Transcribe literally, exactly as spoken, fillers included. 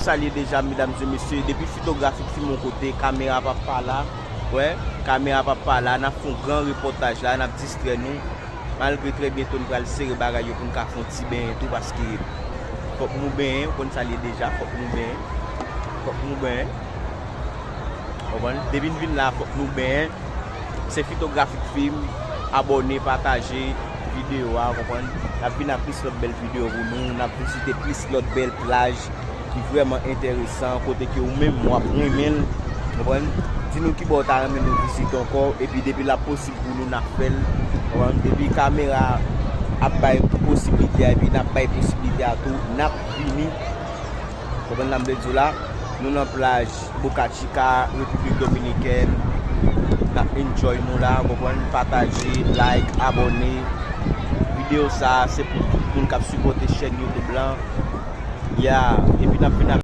Salye deja, medam e mesye, depi Fitografik Film yon kote, kamera p ap pa la, wè, kamera p ap pa la, n ap fè yon gran repòtaj la, n ap distrè nou, malgre trè byento n pral sere bagay yo pou n ka fè yon ti benyen tou, paske fòk nou benyen, ou konn salye deja, fòk nou benyen, fòk nou benyen, konprann? Depi n vin la, fòk nou benyen, se Fitografik Film, abòne, pataje videyo a, konprann? N ap vin ak plis lòt bèl videyo pou nou, n ap vizite plis lòt bèl plaj ki vrèman enteresan, kote ke ou menm w ap renmen l, konprann? Di nou kibò w ta renmen nou vizite ankò, epi depi l ap posib pou nou, n ap fè l, konprann? Depi kamera ap bay posiblite a, epi n ap bay posiblite a tou, n ap vini, konprann sa m vle di w la? Nou nan plaj Boca Chica, Repiblik Dominikèn. N ap enjoy nou la, konprann? Pataje, like, abòne. Videyo sa a, se pou tout moun k ap sipòte chèn YouTube lan. Ya, epi n ap vin ak